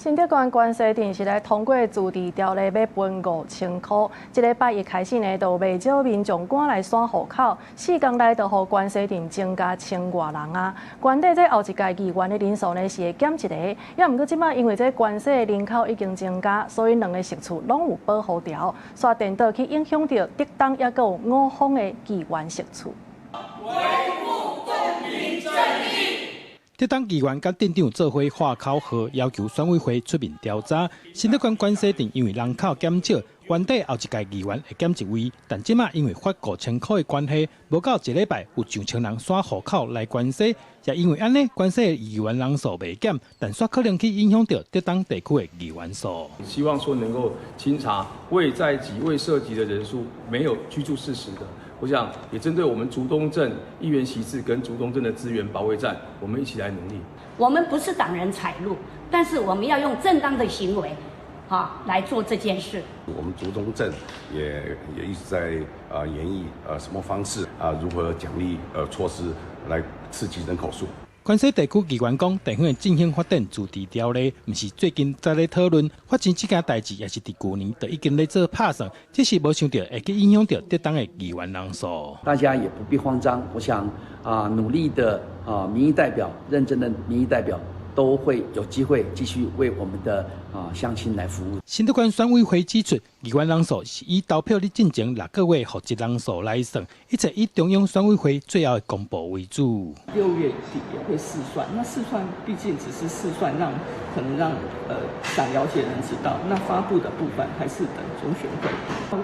新竹縣關西鎮是來通過自治條例，欲分5000箍。這禮拜一開始呢，就袂少民眾趕來徙戶口，4工內就予關西鎮增加千外人啊。原底這後一屆議員的人數呢是會減一個，也毋過這擺因為這關西的人口已經增加，所以兩个席次攏有保予牢，煞顛倒去影響著竹東抑閣有五峰的議員席次。維護公平正義。竹東議員佮鎮長做伙喊口號，要求選委會出面調查。新竹縣關西鎮因為人口減少，原底後一屆議員會減一位，但這擺因為發5000箍的關係，無夠一禮拜有上千人徙戶口來關西，也因為按呢，關西的議員人數袂減，但煞可能去影響著竹東地區的議員數。希望說能夠清查未在籍、未設籍的人數，沒有居住事實的。我想也針對我們竹東鎮議員席次跟竹東鎮的資源保衛戰，我們一起來努力。我們不是擋人財路，但是我們要用正當的行為，哈，來做這件事。我們竹東鎮也一直在研議什麼方式啊，如何獎勵措施來刺激人口數。關西地區議員講，地方的振興發展自治條例，毋是最近才咧討論，發錢這件代誌也是佇舊年就已經咧做拍算，只是無想著會去影響著竹東的議員人數。大家也不必慌張，我想啊，努力的啊民意代表，認真的民意代表，都會有機會繼續為我們的啊鄉親來服務。新竹縣選委會指出，議員人數是以投票日進前6個月戶籍人數來算，一切以中央選委會最後的公布為主。6月底也會試算，那試算畢竟只是試算讓，可能讓想了解的人知道，那發布的部分還是等中選會。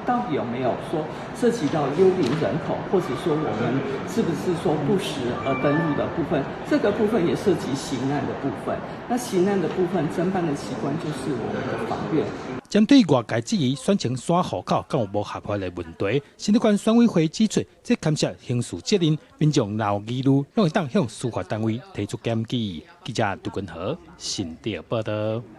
到底有沒有說涉及到幽靈人口，或者說我們是不是說不實而登入的部分，這個部分也涉及刑案的部分。那刑案的部分，偵辦的機關就是我們的法院。針對外界質疑選情徙戶口敢有無合法的問題，新竹縣選委會指出，這牽涉刑事責任，民眾若有疑慮，攏會當向司法單位提出檢舉。記者杜根和新竹報導。